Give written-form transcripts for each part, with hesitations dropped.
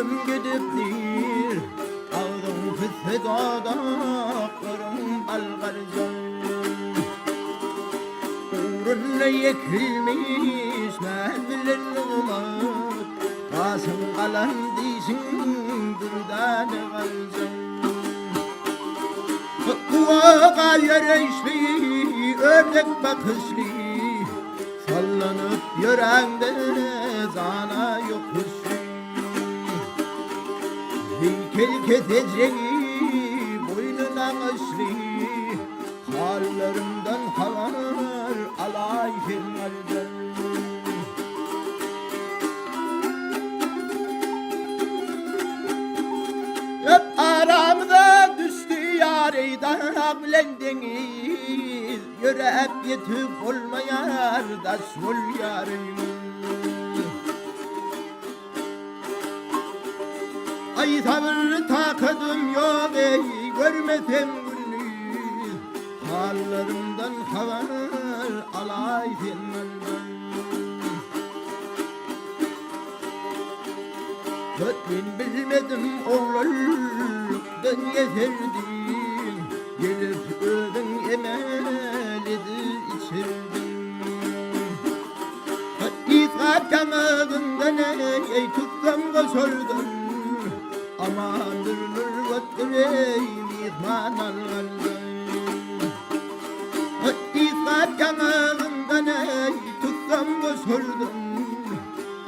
Ömrüm gidipdir, agzyň pisse dodaklaryň bal garjan. Ugrunda ýekilmiş näz bilen nygmat, Gaşyň galan dişiň dürdäne galjan. Guwaga ýöreýişli, ördek bakyşly, Sallanyp ýöräňde jana ýokuşly. Heýkel kesejegi boýny nagyşly, Hallarymdan habar alaý sen galdan. Öp aramyza düşdi ýary dag bilen deňiz. Ýöräp ýetip bolmaýar daş bolýar öýüňiz. Aý sabyr takadym ýok eý görmesem gündiz Hallarymdan habar alaý sen maldan. Köp men bilmedim oglanlykdan ýeserdim Gelip özüň emel edip içirdiň. Gysga ýaňagyňdan eý tutsam goşardan Amandyr nurbatdyr eý myhman algandan. Gysga ýaňagyňdan eý tutsam goşardan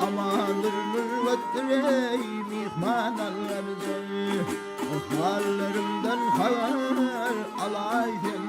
Amandyr nurbatdyr eý myhman algandan. Hallarymdan habar alaý sen.